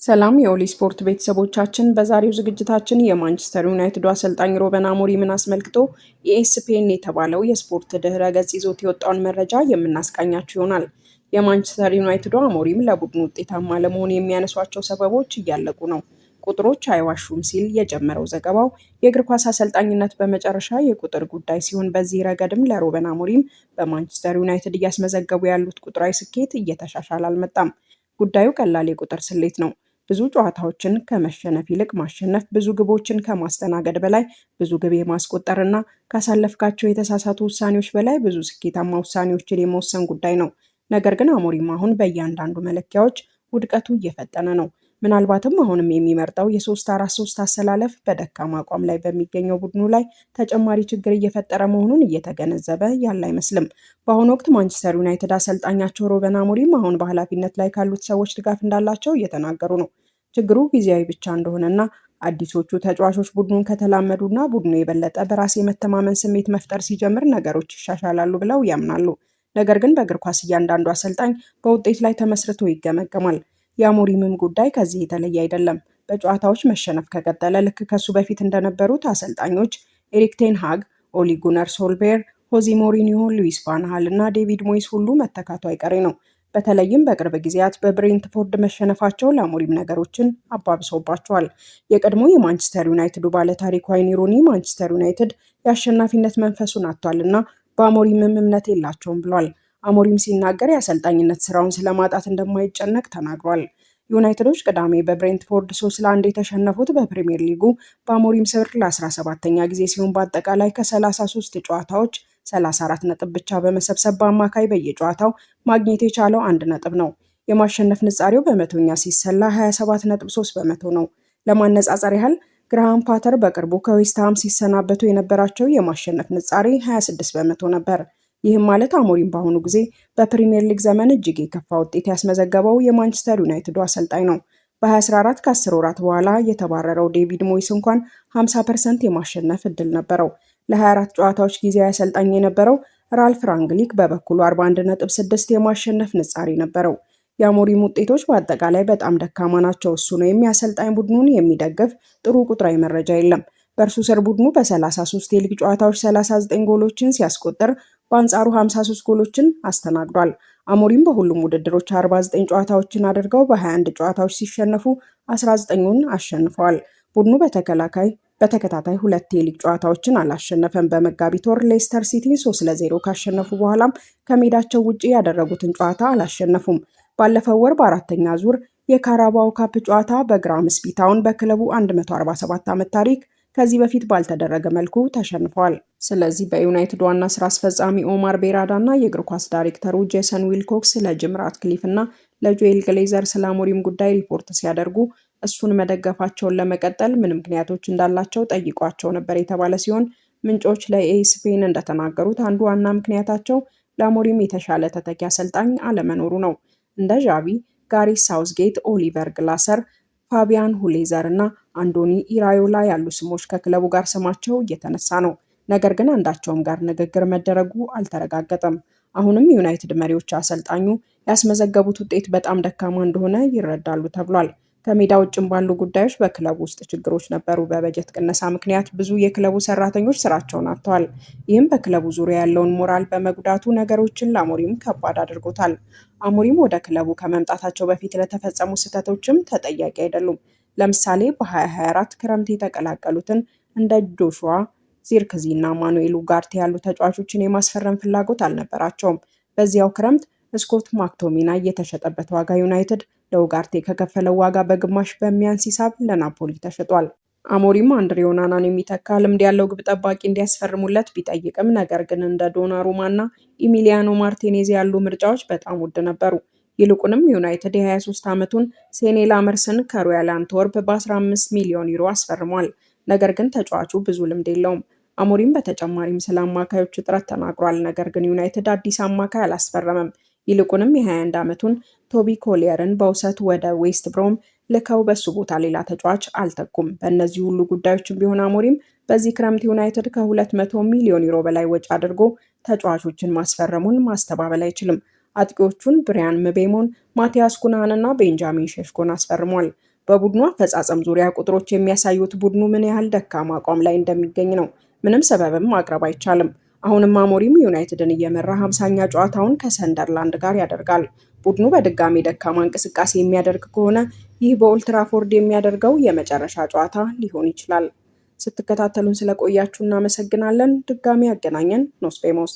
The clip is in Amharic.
ሰላም የኦሊ ስፖርት ቤተሰቦቻችን፣ በዛሬው ዝግጅታችን የማንቸስተር ዩናይትዱ አሰልጣኝ ሩበን አሞሪምን አስመልክቶ ኢኤስፒኤን የተባለው የስፖርት ድህረ ገጽ ይዞት የወጣውን መረጃ የምናስቃኛችሁ ይሆናል። የማንቸስተር ዩናይትዱ አሞሪም ለቡድኑ ውጤታማ ለመሆን የሚያነሷቸው ሰበቦች እያለቁ ነው፣ ቁጥሮች አይዋሹም ሲል የጀመረው ዘገባው የእግር ኳስ አሰልጣኝነት በመጨረሻ የቁጥር ጉዳይ ሲሆን፣ በዚህ ረገድም ለሩበን አሞሪም በማንቸስተር ዩናይትድ እያስመዘገቡ ያሉት ቁጥራዊ ስኬት እየተሻሻለ አልመጣም። ጉዳዩ ቀላል የቁጥር ስሌት ነው። ብዙ ጨዋታዎችን ከመሸነፍ ይልቅ ማሸነፍ፣ ብዙ ግቦችን ከማስተናገድ በላይ ብዙ ግብ የማስቆጠር እና ካሳለፍካቸው የተሳሳቱ ውሳኔዎች በላይ ብዙ ስኬታማ ውሳኔዎችን የመወሰን ጉዳይ ነው። ነገር ግን አሞሪም አሁን በእያንዳንዱ መለኪያዎች ውድቀቱ እየፈጠነ ነው። ምናልባትም አሁንም የሚመርጠው የ3-4-3 አሰላለፍ በደካማ አቋም ላይ በሚገኘው ቡድኑ ላይ ተጨማሪ ችግር እየፈጠረ መሆኑን እየተገነዘበ ያለ አይመስልም። በአሁኑ ወቅት ማንቸስተር ዩናይትድ አሰልጣኛቸው ሩበን አሞሪም አሁን በኃላፊነት ላይ ካሉት ሰዎች ድጋፍ እንዳላቸው እየተናገሩ ነው። ችግሩ ጊዜያዊ ብቻ እንደሆነና አዲሶቹ ተጫዋቾች ቡድኑን ከተላመዱና ቡድኑ የበለጠ በራስ የመተማመን ስሜት መፍጠር ሲጀምር ነገሮች ይሻሻላሉ ብለው ያምናሉ። ነገር ግን በእግር ኳስ እያንዳንዱ አሰልጣኝ በውጤት ላይ ተመስርቶ ይገመገማል። የአሞሪምም ጉዳይ ከዚህ የተለየ አይደለም። በጨዋታዎች መሸነፍ ከቀጠለ ልክ ከሱ በፊት እንደነበሩት አሰልጣኞች ኤሪክ ቴን ሃግ፣ ኦሊ ጉነር ሶልቬር፣ ሆዜ ሞሪኒሆ፣ ሉዊስ ቫን ሃል እና ዴቪድ ሞይስ ሁሉ መተካቱ አይቀሬ ነው። በተለይም በቅርብ ጊዜያት በብሬንትፎርድ መሸነፋቸው ለአሞሪም ነገሮችን አባብሶባቸዋል። የቀድሞ የማንቸስተር ዩናይትዱ ባለታሪክ ዋይኒ ሩኒ ማንቸስተር ዩናይትድ የአሸናፊነት መንፈሱን አጥቷል እና በአሞሪምም እምነት የላቸውም ብሏል። አሞሪም ሲናገር የአሰልጣኝነት ስራውን ስለማጣት እንደማይጨነቅ ተናግሯል። ዩናይትዶች ቅዳሜ በብሬንትፎርድ 3-1 የተሸነፉት በፕሪምየር ሊጉ በአሞሪም ስር ለ17ኛ ጊዜ ሲሆን፣ በአጠቃላይ ከ33 ጨዋታዎች 34 ነጥብ ብቻ በመሰብሰብ በአማካይ በየጨዋታው ማግኘት የቻለው 1 ነጥብ ነው። የማሸነፍ ንጻሬው በመቶኛ ሲሰላ 27.3% ነው። ለማነጻጸር ያህል ግራሃም ፖተር በቅርቡ ከዌስትሃም ሲሰናበቱ የነበራቸው የማሸነፍ ንጻሬ 26% ነበር። ይህም ማለት አሞሪም በአሁኑ ጊዜ በፕሪምየር ሊግ ዘመን እጅግ የከፋ ውጤት ያስመዘገበው የማንቸስተር ዩናይትዱ አሰልጣኝ ነው። በ2014 ከ10 ወራት በኋላ የተባረረው ዴቪድ ሞይስ እንኳን 50% የማሸነፍ እድል ነበረው። ለ24 ጨዋታዎች ጊዜያዊ አሰልጣኝ የነበረው ራልፍ ራንግኒክ በበኩሉ 41.6 የማሸነፍ ንጻሬ ነበረው። የአሞሪም ውጤቶች በአጠቃላይ በጣም ደካማ ናቸው። እሱን ወይም የአሰልጣኝ ቡድኑን የሚደግፍ ጥሩ ቁጥራዊ መረጃ የለም። በእርሱ ስር ቡድኑ በ33 የሊግ ጨዋታዎች 39 ጎሎችን ሲያስቆጥር በአንጻሩ 53 ጎሎችን አስተናግዷል። አሞሪም በሁሉም ውድድሮች 49 ጨዋታዎችን አድርገው በ21 ጨዋታዎች ሲሸነፉ 19ኙን አሸንፈዋል። ቡድኑ በተከታታይ ሁለት የሊግ ጨዋታዎችን አላሸነፈም። በመጋቢት ወር ሌስተር ሲቲን 3-0 ካሸነፉ በኋላም ከሜዳቸው ውጭ ያደረጉትን ጨዋታ አላሸነፉም። ባለፈው ወር በአራተኛ ዙር የካራባኦ ካፕ ጨዋታ በግራምስቢ ታውን በክለቡ 147 ዓመት ታሪክ ከዚህ በፊት ባልተደረገ መልኩ ተሸንፈዋል። ስለዚህ በዩናይትድ ዋና ስራ አስፈጻሚ ኦማር ቤራዳ እና የእግር ኳስ ዳይሬክተሩ ጄሰን ዊልኮክስ ለጂም ራትክሊፍ እና ለጆኤል ግሌዘር ስለ አሞሪም ጉዳይ ሪፖርት ሲያደርጉ እሱን መደገፋቸውን ለመቀጠል ምን ምክንያቶች እንዳላቸው ጠይቋቸው ነበር የተባለ ሲሆን፣ ምንጮች ለኤስፒኤን እንደተናገሩት አንዱ ዋና ምክንያታቸው ለአሞሪም የተሻለ ተተኪ አሰልጣኝ አለመኖሩ ነው። እንደ ዣቪ፣ ጋሬት ሳውዝጌት፣ ኦሊቨር ግላስነር፣ ፋቢያን ሁሌዘር እና አንዶኒ ኢራዮላ ያሉ ስሞች ከክለቡ ጋር ስማቸው እየተነሳ ነው። ነገር ግን አንዳቸውም ጋር ንግግር መደረጉ አልተረጋገጠም። አሁንም የዩናይትድ መሪዎች አሰልጣኙ ያስመዘገቡት ውጤት በጣም ደካማ እንደሆነ ይረዳሉ ተብሏል። ከሜዳ ውጭም ባሉ ጉዳዮች በክለቡ ውስጥ ችግሮች ነበሩ። በበጀት ቅነሳ ምክንያት ብዙ የክለቡ ሰራተኞች ስራቸውን አጥተዋል። ይህም በክለቡ ዙሪያ ያለውን ሞራል በመጉዳቱ ነገሮችን ለአሞሪም ከባድ አድርጎታል። አሞሪም ወደ ክለቡ ከመምጣታቸው በፊት ለተፈጸሙ ስህተቶችም ተጠያቂ አይደሉም። ለምሳሌ በ2024 ክረምት የተቀላቀሉትን እንደ ጆሹዋ ዚርክዚ እና ማኑኤል ኡጋርቴ ያሉ ተጫዋቾችን የማስፈረም ፍላጎት አልነበራቸውም። በዚያው ክረምት ስኮት ማክቶሚናይ የተሸጠበት ዋጋ ዩናይትድ ለኡጋርቴ ከከፈለው ዋጋ በግማሽ በሚያንስ ሂሳብ ለናፖሊ ተሸጧል። አሞሪም አንድሬ ኦናናን የሚተካ ልምድ ያለው ግብ ጠባቂ እንዲያስፈርሙለት ቢጠይቅም፣ ነገር ግን እንደ ዶናሩማ እና ኢሚሊያኖ ማርቲኔዝ ያሉ ምርጫዎች በጣም ውድ ነበሩ። ይልቁንም ዩናይትድ የ23 ዓመቱን ሴኔ ላመርስን ከሮያል አንትወርፕ በ15 ሚሊዮን ዩሮ አስፈርሟል። ነገር ግን ተጫዋቹ ብዙ ልምድ የለውም። አሞሪም በተጨማሪም ስለ አማካዮች እጥረት ተናግሯል። ነገር ግን ዩናይትድ አዲስ አማካይ አላስፈረመም። ይልቁንም የ21 ዓመቱን ቶቢ ኮሊየርን በውሰት ወደ ዌስት ብሮም ልከው በሱ ቦታ ሌላ ተጫዋች አልተኩም። በእነዚህ ሁሉ ጉዳዮችም ቢሆን አሞሪም በዚህ ክረምት ዩናይትድ ከ200 ሚሊዮን ዩሮ በላይ ወጪ አድርጎ ተጫዋቾችን ማስፈረሙን ማስተባበል አይችልም። አጥቂዎቹን ብሪያን ምቤሞን፣ ማቲያስ ኩናን እና ቤንጃሚን ሼሽኮን አስፈርሟል። በቡድኑ አፈጻጸም ዙሪያ ቁጥሮች የሚያሳዩት ቡድኑ ምን ያህል ደካማ አቋም ላይ እንደሚገኝ ነው። ምንም ሰበብም ማቅረብ አይቻልም። አሁንም አሞሪም ዩናይትድን እየመራ 50ኛ ጨዋታውን ከሰንደርላንድ ጋር ያደርጋል። ቡድኑ በድጋሚ ደካማ እንቅስቃሴ የሚያደርግ ከሆነ ይህ በኦልትራፎርድ የሚያደርገው የመጨረሻ ጨዋታ ሊሆን ይችላል። ስትከታተሉን ስለቆያችሁ እናመሰግናለን። ድጋሚ ያገናኘን። Nos vemos.